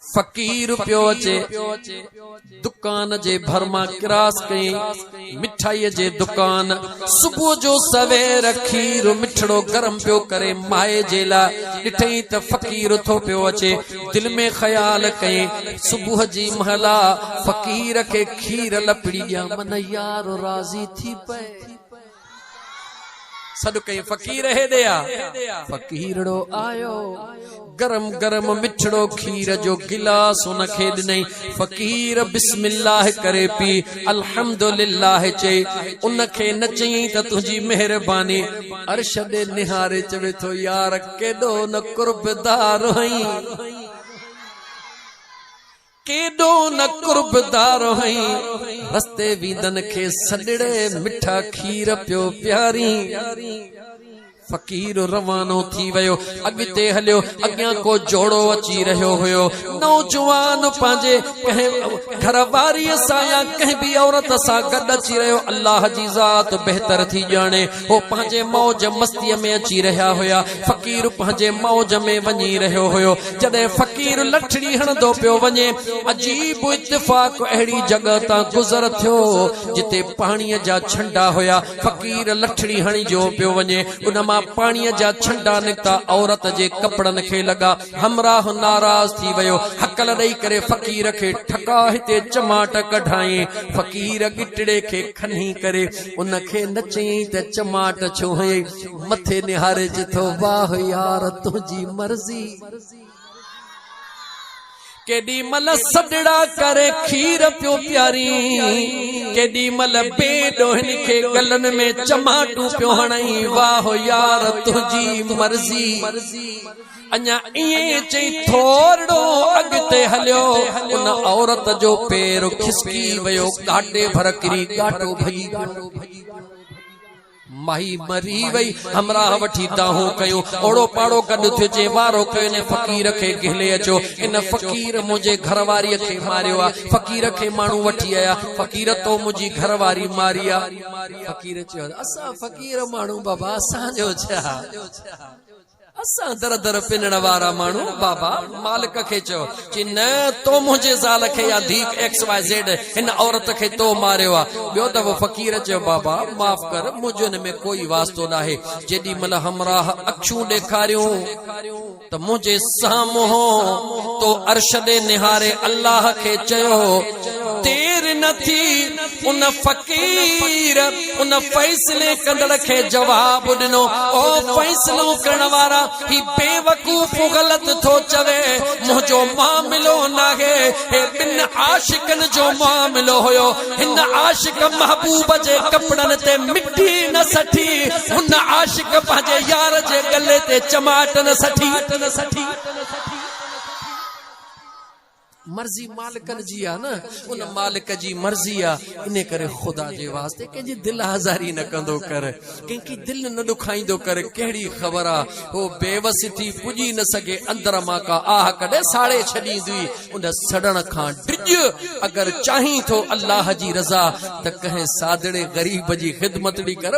فقير پيو اچي، دڪان جي ڀر مان ڪراس ڪيائين، مٺائيء جي دڪان، صبح جو سوير کير مٺڙو گرم پيو ڪري مائي جي لاء، ڏٺئين ته فقير ٿو پيو اچي، دل ۾ خيال ڪيائين، صبح جي مهل آ، فقير کي کير لپڙي ڏيان، من يار راضي ٿي پئي. سڏ ڪيائين، فقير هيڏي آ. فقيرڙو آيو. گرم گرم مٺڙو کير جو گلاس هن کي ڏنائين. فقير بسم الله ڪري پي، الحمد لله چئي، ان کي نه چيائين ته تنهنجي مهرباني. عرش ڏي نهاري چوي ٿو، يار ڪيڏو نه قربدار هئين. ڪيڏو نه قربدار هئين، رستي ويندن کي سڏڙي مٺا کير پيو پيارين. فقير روانو ٿي ويو، اڳتي هليو، اڳيان ڪو جوڙو اچي رهيو هيو. نوجوان پنهنجي ڪنهن گهر واريء سان يا ڪنهن به عورت سان گڏ اچي رهيو، الله جي ذات بهتر ٿي ڄاڻي. هو پنهنجي موج مستيء ۾ اچي رهيا هيا. فقير پنهنجي موج ۾ وڃي رهيو هيو. جڏهن فقير لٺڙي هڻندو پيو وڃي، عجيب اتفاق اهڙي جڳهه تان گذر ٿيو، جتي پاڻيء جا ڇنڊا هيا. فقير لٺڙي هڻي جو پيو وڃي، ان مان پاڻيء جا ڇنڊا نڪتا، عورت جي ڪپڙن کي لڳا. همراهه ناراض ٿي ويو، هڪل ڏئي ڪري فقير کي ٺڪاء هتي چماٽ ڪڍائين. فقير ڳٽڙي کي کنهي ڪري ان کي نه چيائين ته چماٽ ڇو هنئي؟ مٿي نهاري چئي ٿو، واهه يار تنهنجي مرضي. ڪيڏي مھل سڏڙا ڪري کير پيو پيارين، ڪيڏي مھل بي ڏوهين کي ڳلن ۾ چماٽون پيو هڻين، واهه يار تنهنجي مرضي. اڃا ائين چئي ٿورڙو اڳتي هليو، ان عورت جو پير کسڪي ويو، ڳاٽي ڀر ڪري ڳاٽو ڀڄي ويو. مائي مري وئي، همراهه وٺي دانهون ڪيون، اوڙو پاڙو گڏ ٿيو، چي وارو ڪيو ان فقير کي گهلي اچو، ان فقير منهنجي گهر واريء کي ماريو آ، فقير کي ماڻهو وٺي آيا، فقير تو منهنجي گهر واري ماري آ، فقير چيو اسان فقير ماڻهو بابا اسان جو ڇا. اسان در در پنڻ وارا ماڻهو بابا مالڪ کي چيو چي نه تو منهنجي زال کي يا ڌيء ايڪس واء زيڊ هن عورت کي تو ماريو آ ٻيو دفعو فقير چيو بابا معاف ڪر منهنجو هن ۾ ڪوئي واسطو ناهي جيڏي مهل همراهه اکيون ڏيکاريون ته منهنجي سامهون تو عرش ڏي نهاري الله کي چيو دير نه ٿي ان فقير ان فيصلي ڪندڙ کي جواب ڏنو، او فيصلو ڪرڻ وارا، هي بيوقوف غلط ٿو چوي، منهنجو معاملو ناهي، هي ٻن عاشقن جو معاملو هيو، هن عاشق محبوب جي ڪپڙن تي مٽي نه سٺي، هن عاشق پنهنجي يار جي ڳلي تي چماٽ نه سٺي. مرضي مالڪن جي آ نه ان مالڪ جي مرضي آ ان ڪري خدا جي واسطي ڪنهن جي دل آزاري نه ڪندو ڪر ڪنهن کي دل نه ڏکائيندو ڪر ڪهڙي خبر آ هو بيوس ٿي پڄي نه سگهي اندر مان ڪا آه ڪڏهن ساڙي ڇڏيندي ان سڙڻ کان ڊڄ اگر چاهين ٿو الله جي رضا ته ڪنهن سادڙي غريب جي خدمت ڏي ڪر.